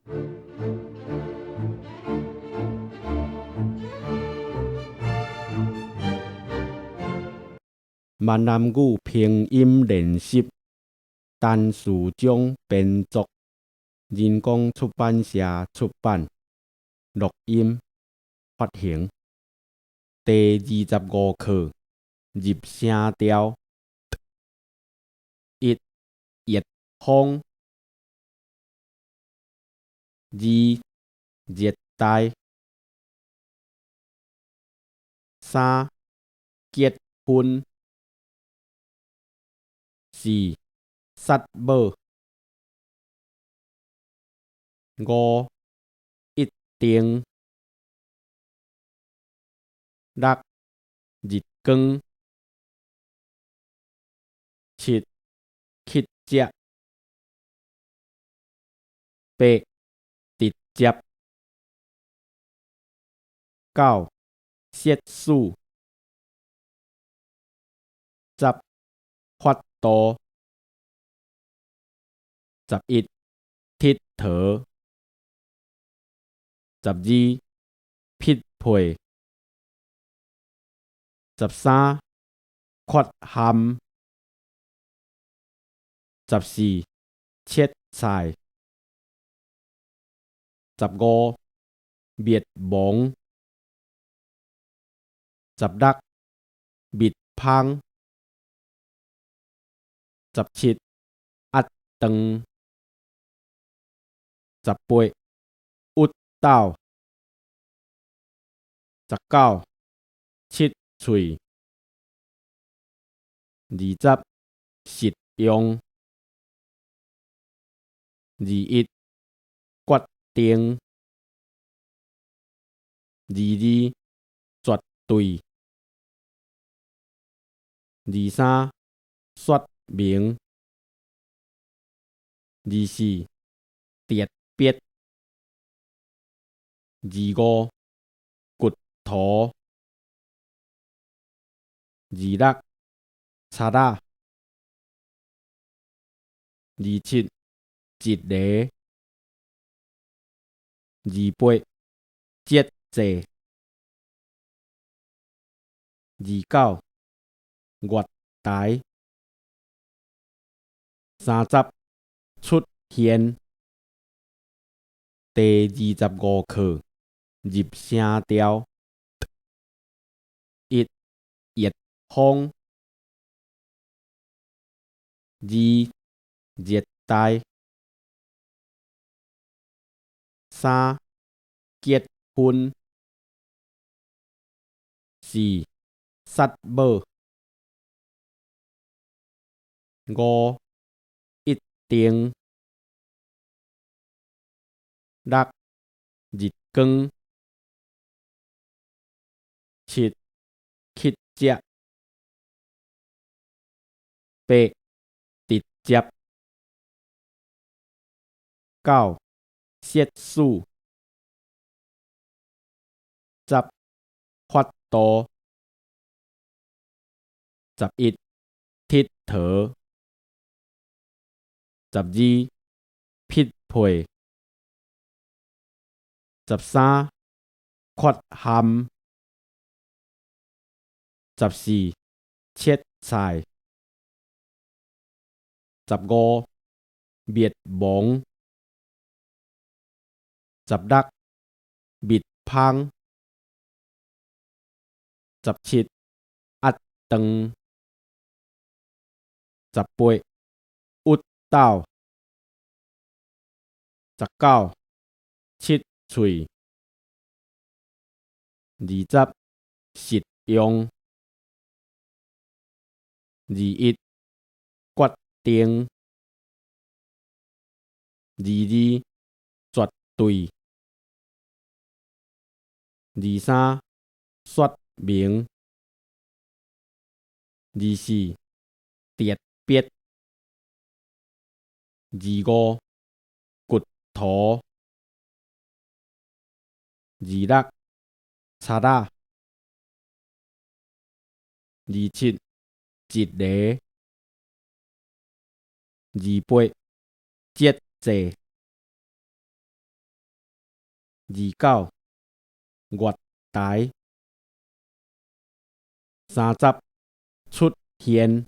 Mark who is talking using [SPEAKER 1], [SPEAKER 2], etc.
[SPEAKER 1] 閩南語拼音練習，陳士章編作，人工出版社出版，錄音發行。第25課入聲調。一、熱風；二、熱帶；三、結婚；四、殺母；五、一定；六、日光；七、乞食；八、直接；九、設使；十、法度；11、鐵佗；12、匹配；13、缺陷；14、切菜；15、滅亡；16、蜜蜂；17、壓斷；18、鬱豆；19、七喙；20、實用；21、決定；22、絕對；23、說明；24、特別；25、骨頭；26、賊仔；27、一个；28、節制；29、月台；30、出現。第25課入聲調。一、熱風；二、熱帶；三、結婚；四、殺母；五、一定；六、日光；七、乞食；八、直接；九、設使；十、法度；11、鐵佗；12、匹配；13、缺陷；14、切菜；15、滅亡；16、蜜蜂；17、壓斷；18、鬱豆；19、七喙；20、實用；21、決定；22、絕對；23、說明；24、特別；25、骨頭；26、賊仔；27、一个；28、節制。29，月台。30，出現。